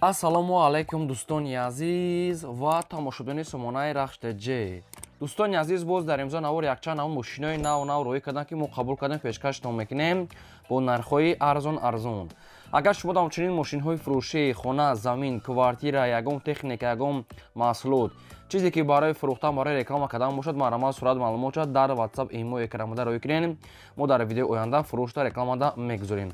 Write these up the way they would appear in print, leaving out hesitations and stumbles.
Ассалому алайкум, дӯстони азиз ва тамошобинони сомонаи Рахш ТЖ. Дӯстони азиз, боз дар имзо навор якчанд нав мошинои нав нав роҳӣ карданд, ки мо қабул кардем, пешкаштон мекунем бо нархҳои арзон арзон. Агар шумо ҳамчунин мошинҳои фурӯшӣ, хона, замин, квартира, ягон техника, ягон маҳсулот, чизе ки барои фурӯхтан, барои реклама кардан бошад, марҳамат, сурат, маълумот шад дар WhatsApp, имо, экранмода роҳӣ кунед. Мо дар видеои оянда фурӯшта, рекламада мегузорем.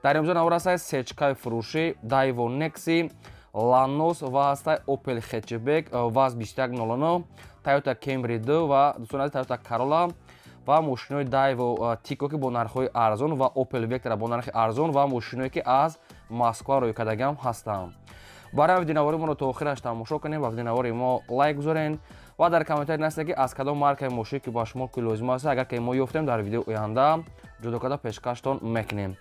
Дар имзо навор ҳастад сечкаи фурӯшӣ, Дайво Некси, Ланос ва ҳастад Opel Hatchback ВАЗ 2109, Toyota Camry 2 ва, дӯстони азиз, Toyota Corolla ва мошинои Дайво Тико, ки бо нархҳои арзон, ва Opel Vectra бо нархи арзон ва мошиное, ки аз Москва рӯй кардагиам ҳастанд. Барои видеонавори моро то охираш тамошо кунем ва видеонавори мо лайк гузорен ва дар комментарий нависед, ки аз кадом маркаи мошин ки ба шумо ки лозим аст. Агар ки мо ёфтем, дар видеои оянда ҷудо карда пешкаштон мекунем.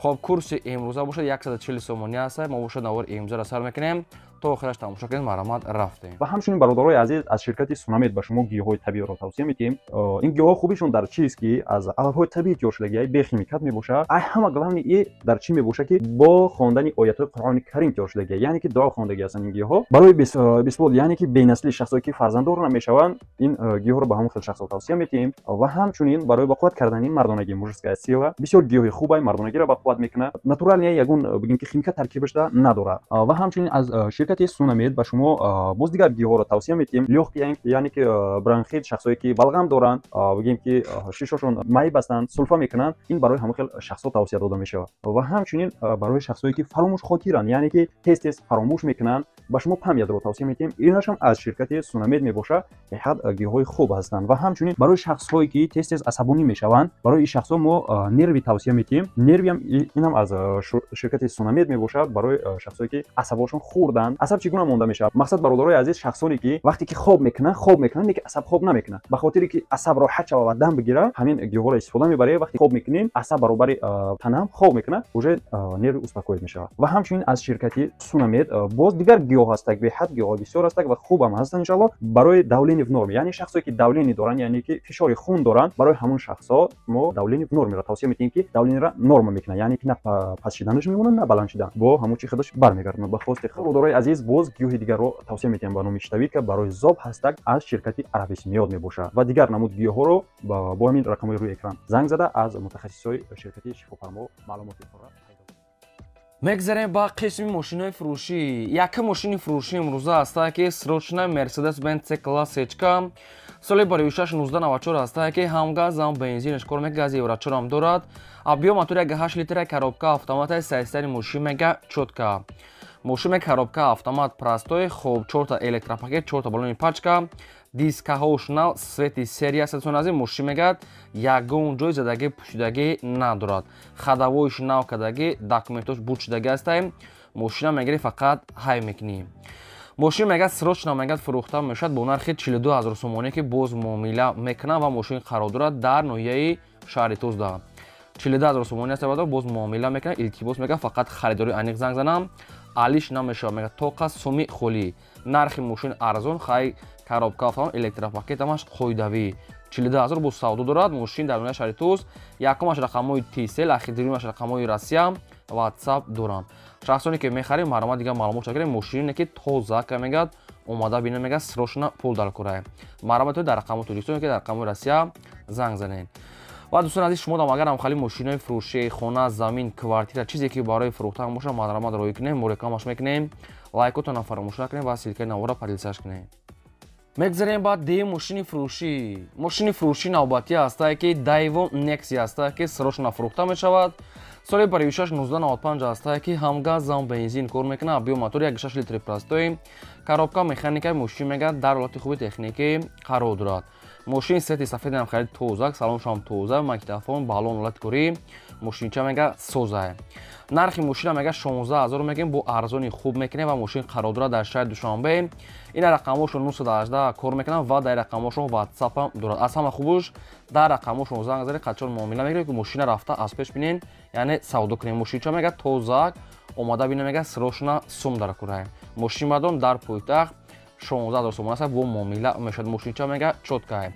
Хоб, курси имрӯза бошад 140 сомонӣ аст. Мо бошад навори имрӯзаро сар мекунем, то охираш тамошо кунед. Марҳамат, рафтем. Ва ҳамчунин, бародарои азиз, аз ширкати Сунамед ба шумо гиёҳҳои табииро тавсия медиҳем. Ин гиёҳҳо хубишон дар чист, ки аз алафҳои табиӣ тайёр шудагиай, бехимикат мебошад. Ай ҳама главный и дар чӣ мебошад, ки бо хондани оятҳои Қуръони Карим тайёр шудагиай, яъне ки дуо хондагӣ ҳастанд ин гиёҳҳо. Барои бесплод, яъне ки бенаслӣ, шахсое ки фарзанддор намешаванд, ин гиёҳро ба ҳамон хел шахсҳо тавсия медиҳем. Ва ҳамчунин барои ба қувват кардани мардонагӣ, мужская сила, бисёр гиёҳи хубай, мардонагиро ба қувват мекунад, натуральный, ягон бигем ки химика таркибашда надорад. Ва ҳамчунин аз ширкати Сунамед ба шумо боз дигар гиёҳҳоро тавсия медиҳем. Лёгкий, яъне ки бронхит, шахсое ки балғам доранд, бигем ки шишошон маиб ҳастанд, сулфа мекунанд, ин барои ҳамон хел шахсҳо тавсия дода мешавад. Ва ҳамчунин барои шахсое ки фаромӯшхотиранд, яъне ки тез тез фаромӯш мекунанд, ба шумо памятро тавсия медиҳем. Инашам аз ширкати Сунамед мебошад, беҳад гиёҳҳои хуб ҳастанд. Ва ҳамчунин барои шахсҳое ки тез тез асабонӣ мешаванд, барои ин шахсҳо мо нерви тавсия медиҳем. Нервиам инам аз ширкати Сунамед мебошад. Барои шахсое ки асабошон хурданд. Асаб чӣ гуна монда мешавад? Мақсад, бародарои азиз, шахсоне ки вақте ки хоб мекунанд, хоб мекунанд, лекин асаб хоб намекунад. Ба хотире ки асаб роҳат шавад ва дам бигирад, ҳамин гиёҳҳоро истифода мебаред. Вақте хоб мекунем, асаб баробари танам хоб мекунад, уже нерви успокоить мешавад. Ва ҳамчунин аз ширкати Сунамед боз дигар гиёҳ ҳастак, беҳад гиёҳҳо бисёр ҳастак ва хубам ҳастанд, иншалло. Барои давление в норме, яъне шахсое ки давление доранд, яъне ки фишори хун доранд, барои ҳамон шахсҳо мо давление в нормеро тавсия медиҳем, ки давлениеро норма мекунад, яъне ки на паст шиданаш мемонад, на баланд шидан, бо ҳамон чи худаш бармегардонад ба хости худ. Бародарои азиз, боз гиёҳи дигарро тавсия медиҳем ба номи щитовидка, барои зоб ҳастак, аз ширкати Арабисмиёд мебошад. Ва дигар намуд гиёҳҳоро бо ҳамин рақамҳои рӯи экран занг зада, аз мутахассисҳои ширкати Шифофармо маълумоти пурра. Мегзарем ба қисми мошинои фурӯшӣ. Якум мошини фурӯшӣ имрӯза ҳастае, ки срочно Мерседес Бенц С класс сечка, соли барои 1994 ҳастае, ки ҳам газ, ҳам бензинаш кор мекунад, гази евро 4 дорад. Объём мотор 1,8 литра, коробка автомат, состояние мошин мега чётко. Мошин коробка автомат, простой. Хоб, чорта электропакет, чорта баллони пачка, дискаҳош нав, свети серия сатонази. Мошин мегӯяд, ягон ҷой задагӣ, пӯшидагӣ надорад, ходовойш нав кардагӣ, документош буд шудагӣ ҳастаем. Мошина мегирӣ, фақат ҳай мекунӣ. Мошин мегӯяд, срочно мегӯяд, фурӯхта мешавад бо нархи 42 ҳазор сомонӣ, ки боз муомила мекунад. Ва мошин қарор дорад дар ноҳияи шаҳри Тозда. 42 ҳазор сомонӣ аст, боз муомила мекунад. Илтимос, мегӯяд, фақат харидори аниқ занг занам, алиш намешавад. Мегӯяд, тоқа суми холӣ, нархи мошин арзон. Хай, коробка автомат, электропакет, ҳамаш қоидавӣ. 42 ҳазор боз савдо дорад. Мошин дар ноҳияи шаҳри Тӯз, якумаш рақамҳои Тисел, ахи дуюмаш рақамҳои Россия, Ватсап доранд. Шахсоне ки мехарем, марҳамат, дигар маълумот шакарем. Мошине ки тоза ка, мегӯяд, омада бина. Мегӯяд, срочно пул дар кора. Марҳамат, дар рақамҳои Тоҷикистон ки дар рақамҳои Россия занг занед. Ва дӯстони азиз, шумо дам агар ҳамхали мошинои фурӯши, хона, замин, квартира, чизе ки барои фурӯхтан бошад, марҳамат, роҳӣ кунем, мо рекламаш мекунем. Лайкотонам фаромӯш накунем ва ссылкаи навора поделиться кунем. Мегзарем ба дуюм мошини фурӯшӣ. Мошини фурӯшӣ навбатӣ ҳастае, ки Дайво Некси ҳастае, ки срочно фурӯхта мешавад. Соли барои 1995 ҳастае, ки ҳам газ, ҳам бензин кор мекунад. Объём мотор 1,6 литри, простой, коробка механика. Мошин мегӯяд, дар ҳолати хуби техникӣ қарор дорад. Мошин сети сафедам харид, тозак, салоншам тоза, магнитофон, балон, ҳолати корӣ мошинча мега созае. Нархи мошина мега 16 ҳазор мегӯем, бо арзони хуб мекунем. Ва мошин қарор дорад дар шаҳри Душанбе. Ина рақамҳошон 918 кор мекунанд ва дар рақамҳошон Ватсапам дорад. Аз ҳама хубуш, дар рақамҳошон занг занед, қачон муомила мекунед, ки мошина рафта аз пеш бинен, яъне савдо кунем. Мошинча мега тозак, омада бина. Мега, срочно сум дар кураем. Мошин мардон дар пойтахт 16 ҳазор сомон аст, бо муомила мешавад. Мошинча мега чёткае.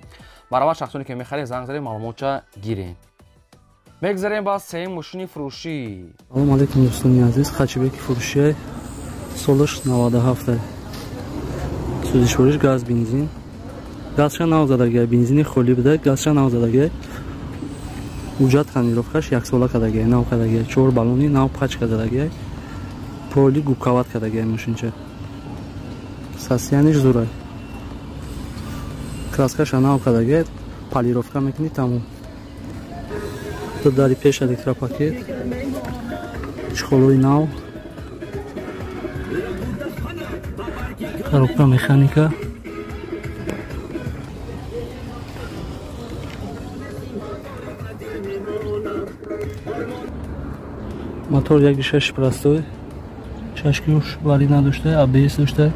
Баробар шахсоне ки мехаред, занг занед, маълумотча гиред. Мегзарем ба сеюм мошини фурӯшӣ. Салому алайкум, дӯстони азиз. Хэтчбеки фурӯшия. Солаш 97. Сӯзишвориш газ, бензин. Газша нав задагия, бензини холӣ буда, газша нав задагия. Ҳуҷҷат тонировкаш яксола кардагия, нав кардагия, 4 баллони нав пачка задагия. Поли губкават кардагия мошинча. Состояниш зурай. Краскаша нав кардагия, полировка мекунӣ тамом. Дари пеш электропакет, чехолои нав, коробка механика. Мотор 1.6 простой, чашкиюш вари надошта, АБС дошта,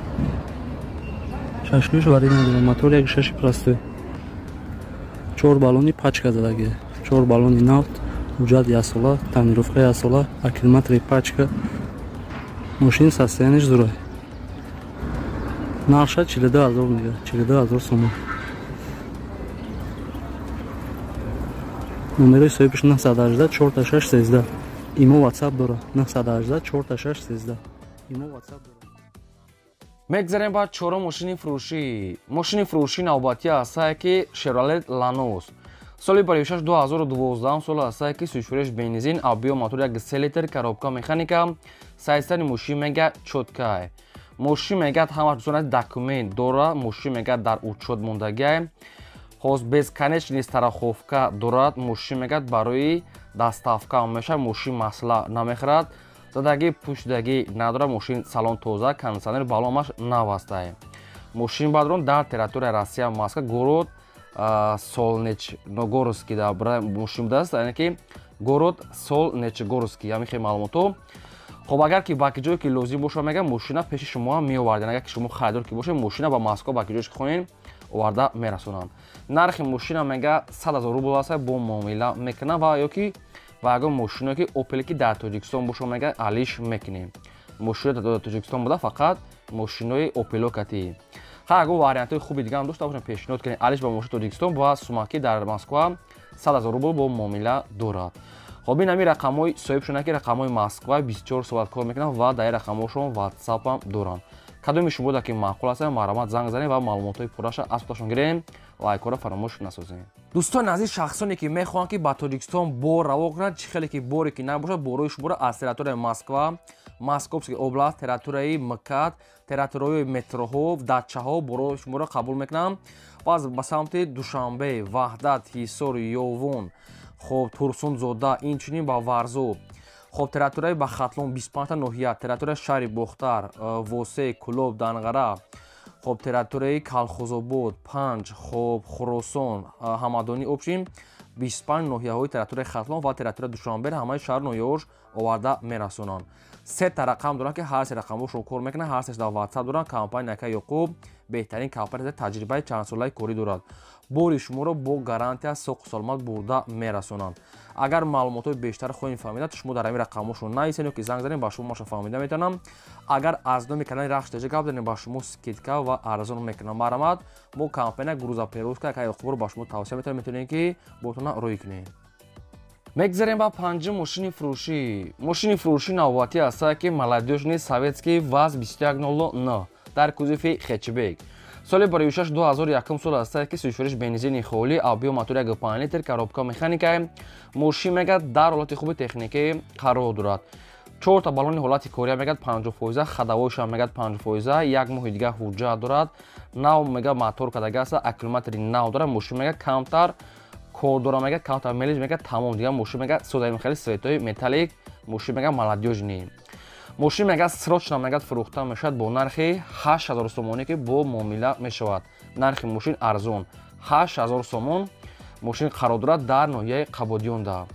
чашкиюш вари надора, мотор 1.6 простой, 4 баллони пачка задагия, 4 баллони нав, ҳуҷҷат яксола, тонировка яксола, аккумулятори пачка. Мошин состояниш зурай. Нархша 42 000 мега, 42 000 сомон. Номерои соҳибаш 918 46 13. Имо WhatsApp дора 918 46 13. Имо WhatsApp дора. Мегзарем ба чорум мошини фурӯшӣ. Мошини фурӯшӣ навбатӣ ҳастае ки Chevrolet Lanos. Соли 56 2012 сол ҳастае ки сӯзишвориш бензин, объём мотор 1.3 литр, коробка механика. Состояни мошин мега чёткай. Мошин мегӯяд ҳамаш дӯстон документ дора, мошин мегӯяд дар учёт мондагиай. Хоз бесконечный страховка дорад, мошин мегӯяд барои доставка мешавад, мошин масла намехӯрад, задагӣ пӯшидагӣ надорад, мошин салон тоза, кондиционер баломаш нав ҳастае. Мошин бадрон дар территорияи Россия, Москва, город Солнечногорский да мошин будааст, яъне ки город Солнечногорский, ҳамин хел маълумотҳо. Хоб, агар ки ба ки ҷое ки лозим бошад, мегӯям, мошина пеши шумо меоварданд. Агар ки шумо харидор ки бошед, мошина ба Москва ба ки ҷое ки хоҳед оварда мерасонанд. Нархи мошина мега 100 000 рубл аст, бо муомила мекунанд ва ё ки ва ягон мошиное ки Опеле ки дар Тоҷикистон бошад, мега алиш мекунем. Мошино дар Тоҷикистон буда фақат мошинои Опело кати. Ха, ягон вариантҳои хуби дига ҳам дошта бошем, пешниҳод кунем. Алиш ба мошини Тоҷикистон ва сумаки дар Москва 100 000 рубл бо муомила дорад. Хоб, ин ҳамин рақамҳои соҳибшона ки рақамҳои Москва 24 соат кор мекунанд ва дар ин рақамҳошон WhatsApp ҳам доранд. Кадоми шумо ки маъқул ҳастанд, марҳамат занг занед ва маълумотҳои пурраша аз худашон гирем. Лайкҳоро фаромӯш насозем. Дӯстони азиз, шахсоне ки мехоҳанд ки ба Тоҷикистон бор раво кунанд, чӣ хеле ки боре ки набошад, борҳои шуморо аз территорияи Москва, Московский област, территорияи МКАД, территорияи метроҳо, дачаҳо борҳои шуморо қабул мекунанд. Ва ба самти Душанбе, Ваҳдат, Ҳисор, Ёвон, хоб Турсунзода, инчунин ба Варзоб, хоб территорияи ба Хатлон 25 ноҳия, территорияи шаҳри Бохтар, Восе, Кулоб, Данғара, хоб территорияи Калхозобод, Панҷ, хоб Хуросон, Ҳамадонӣ, общем 25 ноҳияҳои территорияи Хатлон ва территорияи Душанбе ҳамаи шаҳр ноҳияҳош оварда мерасонанд. Сета рақам доранд ки ҳар се рақамҳошон кор мекунанд, ҳар сеш дар WhatsApp доранд. Компания Ака Ёқуб беҳтарин компания, таҷрибаи чандсолаи корӣ дорад. Бори шуморо бо гарантия соқу саломат бурда мерасонанд. Агар маълумотҳои бештар хоҳем фаҳмида, шумо дар ҳамин рақамҳошон нависед ё ки занг занед, ба шумо маша фаҳмида метавонам. Агар аз номи канали Рахш ТЖ гап занем, ба шумо скидка ва арзон мекунам. Марҳамат, мо компания грузоперевозка Ака Ёқубро ба шумо тавсия метавонем, метавонем ки ботона рӯй кунем. Мегзарем ба панҷум мошини фурӯшӣ. Мошини фурӯшӣ навбатӣ ҳастае ки молодёжный советский ВАЗ 2109 дар кузови хэтчбек. Соли 56 2001 сол ҳастае ки сӯзишвориш бензини холӣ, объём мотор 1.5 литр, коробка механика. Мошин мегӯяд дар ҳолати хуби техникӣ қарор дорад. 4 та баллони ҳолати кория мегӯяд 50%, ходовойшам мегӯяд 50%, як моҳи дига ҳуҷҷат дорад. Нав мегӯяд мотор кардага аст, аккумулятори нав дорад. Мошин мегӯяд камтар кор дора, мегӯяд камтар мелиш, мегӯяд тамом дига мошин мегӯяд содаи хеле светои металлик, мошин мегӯяд молодёжный. Мошин мегӯяд срочно мегӯяд фурӯхта мешавад бо нархи 8000 сомонӣ ки бо муомила мешавад. Нархи мошин арзон 8000 сомон. Мошин қарор дорад дар ноҳияи Қабодиёнда.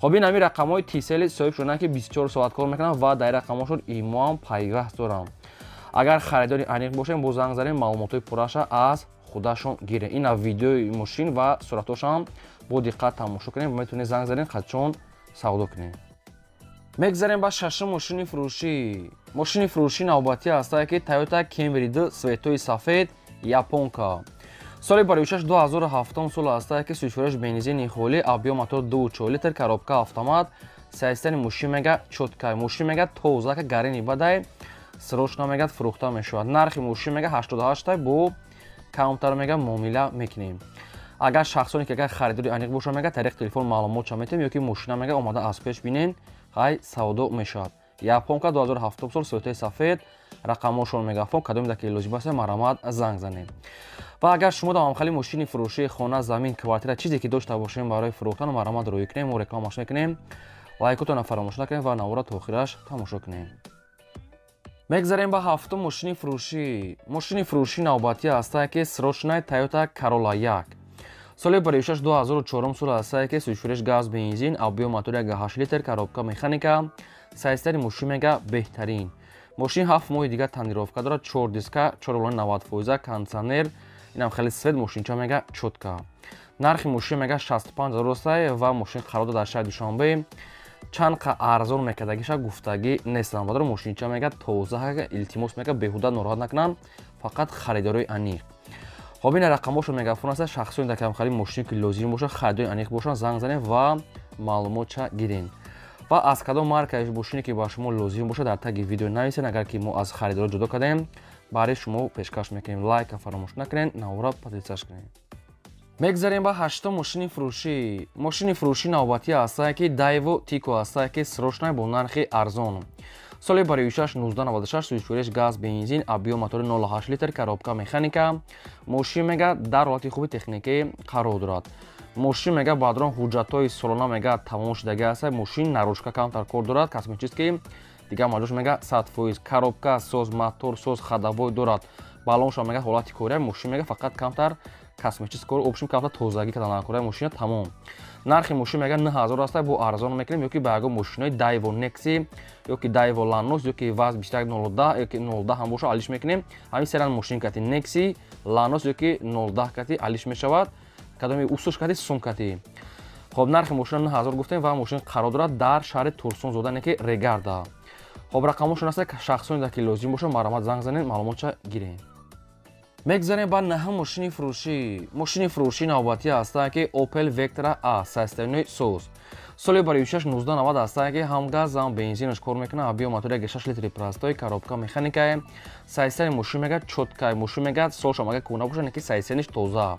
Хоб, ин ҳамин рақамҳои Тисели соҳиб шуданд ки 24 соат кор мекунанд ва дар ин рақамҳошон имоам пайваст доранд. Агар харидори аниқ бошем, бо занг занем, маълумотҳои пурраша аз худашон гирем. Ина видеои мошин ва суратҳошам бо диққат тамошо кунем, метавонед занг занем, қачон савдо кунем. Мегзарем ба шашум мошини фурӯшӣ. Мошини фурӯшӣ навбатӣ ҳастае ки Toyota Camry 2 светои сафед, японка. Соли 56 2007 сол ҳастае ки сӯзишвориш бензини холӣ, объём мотор 2.4 литр, коробка автомат. Состояни мошин мега чёткай. Мошин мега тоза ка гарини бадай. Срочно мегад фурӯхта мешавад. Нархи мошин мега 88 бо камтар мега муомила мекунем. Агар шахсоне ки агар харидори аниқ бошанд, мега тариқи телефон маълумотша метиҳем, ё ки мошина мега омада аз пеш бинен, хай савдо мешавад. Японка 2007 сол, цветои сафед, рақамҳошон мегафон, кадоме ки лозим аст, марҳамат занг занед. Ва агар шумо дар ҳамхели мошини фурӯшии хона, замин, квартира, чизе ки дошта бошем барои фурӯхтан, марҳамат рӯй кунем, мо рекламаш мекунем. Лайкотонро фаромӯш накунем ва навора то охираш тамошо кунем. Мегзарем ба ҳафтум мошини фурӯшӣ. Мошини фурӯшӣ навбатӣ ҳастае ки срочная Toyota Corolla 1. Соли 2006 2004 сол ҳастае ки сӯзишвориш газ, бензин, объём мотори 8 литр, коробка механика, состояние мошин мега беҳтарин. Мошин 7 моҳи дигар тонировка дорад, 4 диска, 4,90%, кондиционер, инам хеле свет, мошинча мега чётко. Нархи мошин мега 65 000 русай ва мошин қарор дорад дар шаҳри Душанбе. Чанд қа арзон мекардагиша гуфтагӣ нестам. Бадор мошинча мега тоза, илтимос мега беҳуда нороҳат накунанд, фақат харидорои аниқ. Хоб, ина рақамҳошон мегафон аст, шахсоне дар камхари мошине ки лозим бошад, харидори аниқ бошанд, занг занед ва маълумотша гирен. Ва аз кадом маркаи мошине ки ба шумо лозим бошад, дар таги видео нависед. Агар ки мо аз харидоро ҷудо кардем, барои шумо пешкаш мекунем. Лайка фаромӯш накунед, навора подписаться кунед. Мегзарем ба ҳаштум мошини фурӯшӣ. Мошини фурӯшӣ навбатӣ ҳастае ки Daewoo Tico ҳастае ки срочная бо нархи арзон. Соли 2006 1996, сӯзишвориш газ, бензин, объём мотори 0,8 литр, коробка механика. Мошин мега дар ҳолати хуби техникӣ қарор дорад. Мошин мега баъдрон ҳуҷҷатҳои солона мега тамом шудагӣ аст. Мошин наружка камтар кор дорад, косметический, дигар маҷош мега 100%. Коробка соз, мотор соз, ходовой дорад. Баллоншо мега ҳолати кория, мошин мега фақат камтар косметический кор, общем камтар тозагӣ кардан кораи мошина, тамом. Нархи мошин мега 9000 аст, бо арзон мекунем, ё ки ба ягон мошинои Daewoo Nexi, ё ки Daewoo Lanos, ё ки ВАЗ 2110, ё ки 010 ҳам боша, алиш мекунем. Ҳамин серан мошин кати Nexi, Lanos ё ки 010 кати алиш мешавад. Кадоми усуш кати сум кати. Хоб, нархи мошина 9000 гуфтем ва мошин қарор дорад дар шаҳри Турсунзода, не ки Регарда. Хоб, рақамҳошон аст, шахсоне ки лозим бошад, марҳамат занг занед, маълумотша гирем. Мегзарем ба наҳум мошини фурӯшӣ. Мошини фурӯшӣ навбатӣ ҳастае ки Opel Vectra A, состояние соз. Соли 2006 1990 ҳастае ки ҳам газ, ҳам бензинаш кор мекунад, объём мотори 6 литри простой, коробка механикае. Состояние мошин мега чёткай, мошин мега солшам агар кӯна бошад, не ки состояниеш тоза.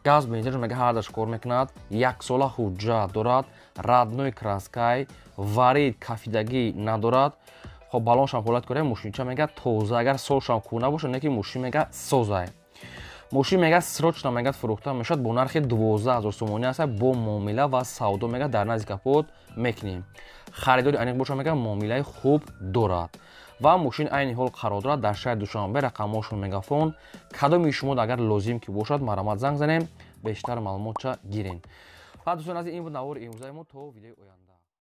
Газ, бензинаш мега ҳардаш кор мекунад, як сола ҳуҷҷат дорад, родной краскай, варид кафидагӣ надорад. Хоб, баллоншам ҳолат кора, мошинча мега тоза, агар солшам кӯна бошад, не ки мошин мега созай. Мошин мега срочно мега фурӯхта мешавад бо нархи 12 000 сомонӣ аст, бо муомила ва савдо мега дар назди капот мекунем. Харидори аниқ бошад, мега муомилаи хуб дорад. Ва мошин айни ҳол қарор дорад дар шаҳри Душанбе, рақамҳошон мегафон. Кадоми шумо агар лозим ки бошад, марҳамат занг занем, бештар маълумотша гирем. Ва дӯстони азиз, ин буд навори имрӯзаи мо, то видеои оянда.